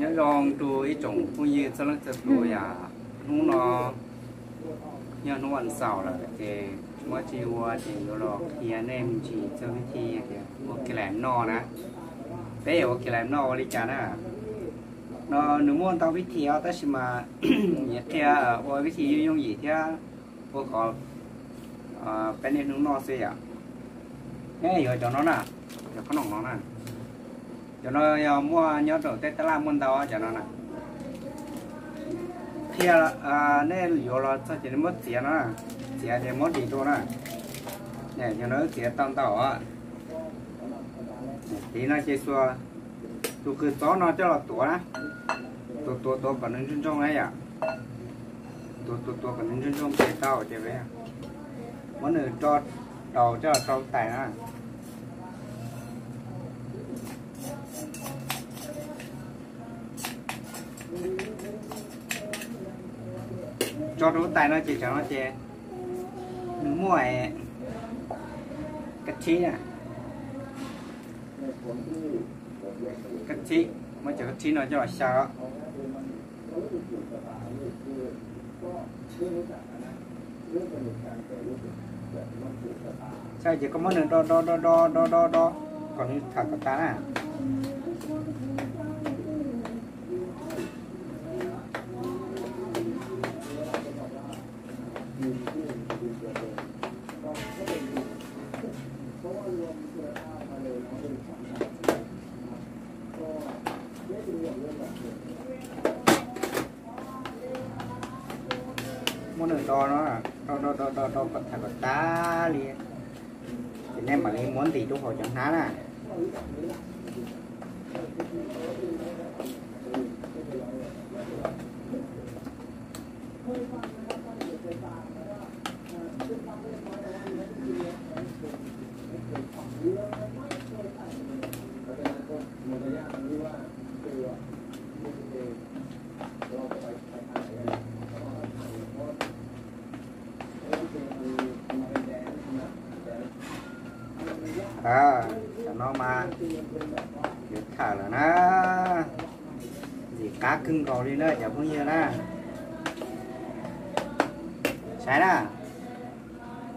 Nyob zoo rau ib tsoom phooj ywg txhua leej txhua tus yom. Hnub no yog hnub vas xaum lawm ces muab tsis ua ces yuav los qhia nej me ntsis txog vib thi tias ua kiag lam noj na. Peb yuav ua kiag lam noj ua li cas na? No nws muaj ntau vib thi os, tab sis mas yuav qhia ua vib thi yooj yooj yim thiab ua kom peb niaj hnub noj xwb yom. Neb yuav cov no na, cov khob noom no na. Cov no yog muaj nyob rau tej tab laj muaj ntau cov no na. Qhia, nej yuav los txog ces nej muab txiav no, txiav ces muab ntim rau na. Cov no wb txiav tau ntau os. Tiv no ces xuas tus qws txob no coj los tuav na, tuav tuav tuav kom nws ntsoog ntsoog na yom. Tuav tuav tuav kom nws ntsoog ntsoog ces tau ces muab nws rau, rau coj rau tais na. Tso rau lub tais no ces tsam no ces nws muaj kab thib na. Kab thib, muab cov kab thib no coj los xyaw. Xyaw ces koj muab nws do do do do do do do kom nws tham kom tas na. Muab nws do no, do do do do do kom tham kom tas li, ces nej mam li muab ntim rau hauv cov hnab na. Cov no mas yuav tham lawm na, ntxim qab kawg nkaus li na cov phooj ywg na. Saib na,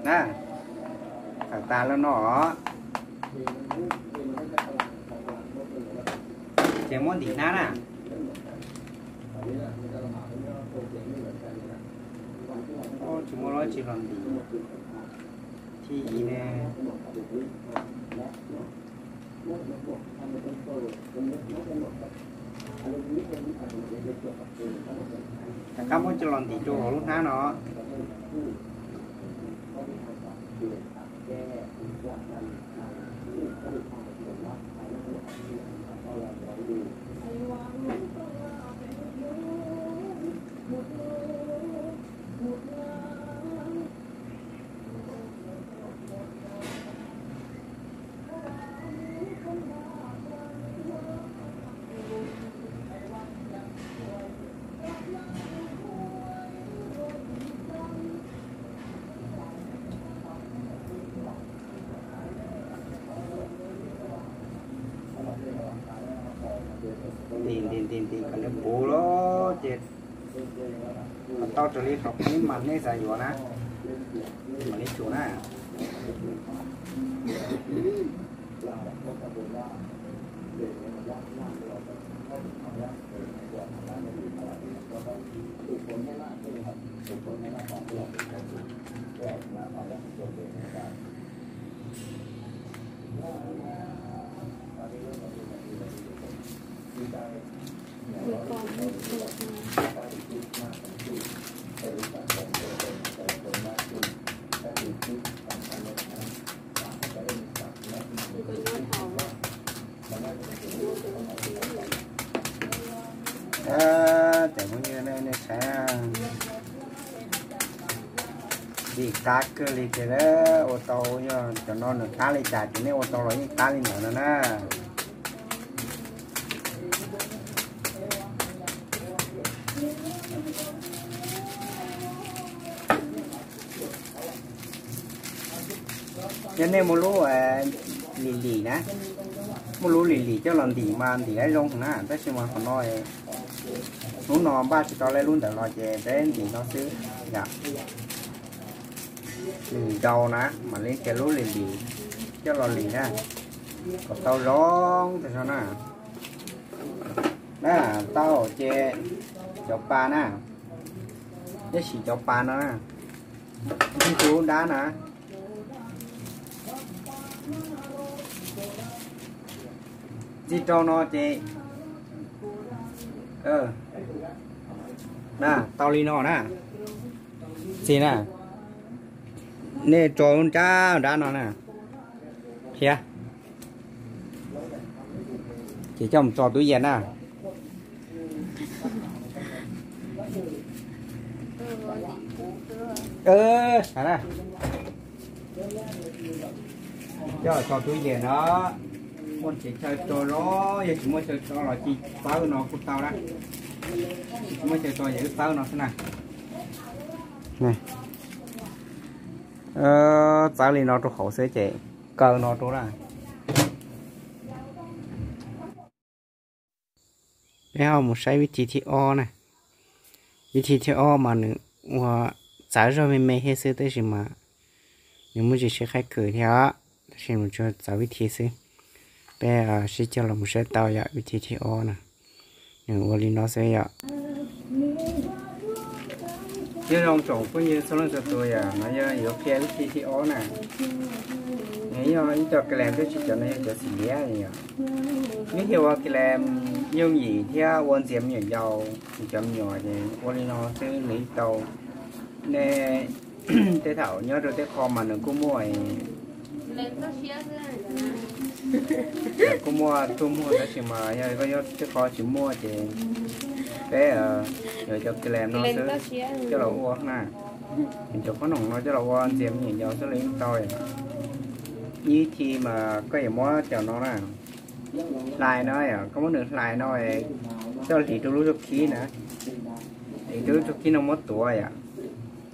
na, tham tas lawm no, ces muab ntim hnab na. Tsis muaj lub tsis los ntim. Thib ib ne. Rov qab muab coj los ntim rau hauv lub hnab no. Ntim ntim ntim ntim kom nws puv lawm ces kom tau raws li qhov peb mam nej xav yuav na, mam li tsum na. Cov phooj ywg nej saib, ntim qab kawg li ces ua tau, yog cov no nws qab li cas ces nej ua tau los yeej qab li ntawd no na. Yog nej muaj lub lim lim na, Muaj lub lim lim coj los ntim mas ntim lawm zoo na, tab sis mas qhov no, hnub no npaj tsis tau lub ntawd los ces peb ntim no xwb yom. Lim nrau na mam li kiag lub lim lim coj los lim na, kom tau zoo tas zog na. Na, tau ces cov pas na, tab sis cov pas no na, ntxig rau dab na, ntxig rau no ces, na, tau li no na, ntxig na, nej tso lub nrab dab no na, qhia, ces coj mus tso tub yees na. Coj tso tub yees no, muaj tsev chaw tso los yog tsis muaj chaw tso los cia txawb no kuj tau na. Tsis muaj chaw tso ces wb txawb no xwb na. Txawb li no rau hauv xwb ces kaw no rau na. Peb ho mus saib vib thi thib ob na. Vib thi thib ob mas nws ua txawv zog me me thiab xwb tab sis mas nws muaj tsis sib qhaib kws thiab, tab sis nws tsuas txawv vib thi xwb. Peb sib cog los mus saib tau yom, vib thi thib ob na, nws ua li no xwb yom. Nyob zoo tsoom phooj ywg txhua leej txhua tus yom, no yog yuav qhia vib thi thib ob na. Nws yog ib co kas lees, tab sis cov no yog cov xim liab yom. Vib thi ua kas lees yooj yim thiab ua ntxias me nyuam yaus, cov me nyuam ces ua li no xwb nws yeej tau. Nej tej thaum nyob rau tej qho mas nws kuj muaj, kuj muaj tuaj muag tab sis mas yog koj nyob tej qho tsis muaj ces peb yuav cov kas lees no xwb coj los ua na. Cov qhob noom no coj los ua ntxias me nyuam yaus xwb los yeej tau. Ib thi mas koj yuav muab cov no na, hlais no yom, koj muab nws hlais no coj hliv rau lub tshuab khib na, hliv rau lub tshuab khib no muab tuav yom.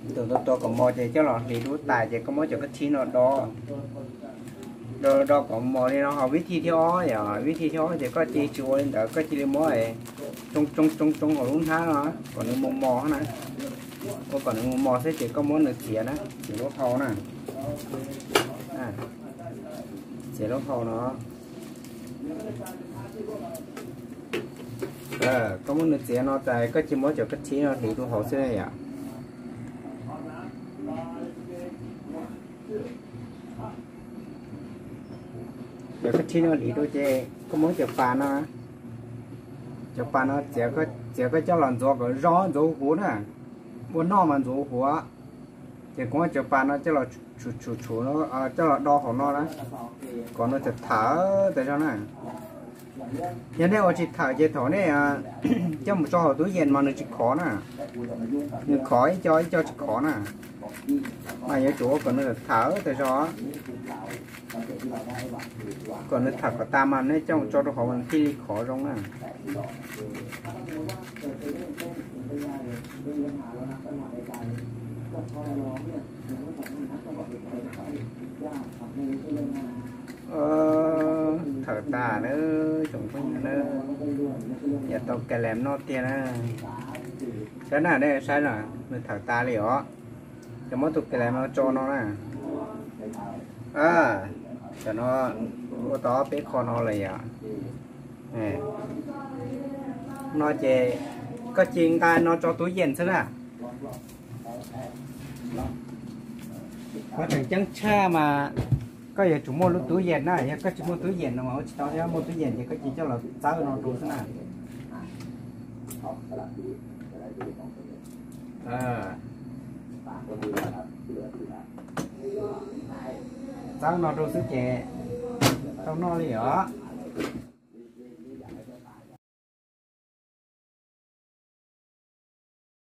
Tuav tuav tuav kom mos ces coj los hliv rau tais ces koj muab cov kab thib no do, do do kom mos li no. Ho vib thi thib ob yom, vib thi thib ob ces koj cia li tsis ua li ntawd, koj cia li muab tsoo tsoo tsoo tsoo hauv lub hnab no kom nws mos mos na. Ua kom nws mos mos xwb ces koj muab nws txiav na, txiav lub hau na, txiav lub hau no. Koj muab nws txiav no tas koj cia li muab cov kab thib no hliv rau hauv xwb yom. Cov kab thib no hliv rau ces koj muab cov pas no, cov pas no txiav koj coj los ntxuav kom zoo, ntxuav huv huv na. Ua noj mas ntxuav huv huv. Ces koj muab cov pas no coj los tshum tshum, coj los do hauv no na, kom nws thawm thawm tas zog na. Yog nej ua tsis thawm ces thaum nej coj mus tso hauv tub yees mas nws tsis khov na. Nws khov ib co ib co tsis khov na. Mas yuav tsum ua kom nws thawm tas zog, kom nws thawm kom tas mas nej coj mus tso rau hauv mas nws thiaj li khov zoo na. Thawm tas na, tsoom phooj ywg na, yog tau kas lees noj tiag na. Saib na, nej saib na, nws thawm tas li os. Ces muab tus kas lees no tso no na. Tam no ua tau ob peb qho no lawm yom. No ces koj cia li nqa no tso tub yees xwb na. Qhov tseem ceeb tshaj mas koj yuav tsum muaj lub tub yees na, yog koj tsis muaj tub yees no mas ua tsis tau thiab, muaj tub yees ces koj cia li coj los txawb no rau xwb na. Txawb no rau xwb ces tau noj li os.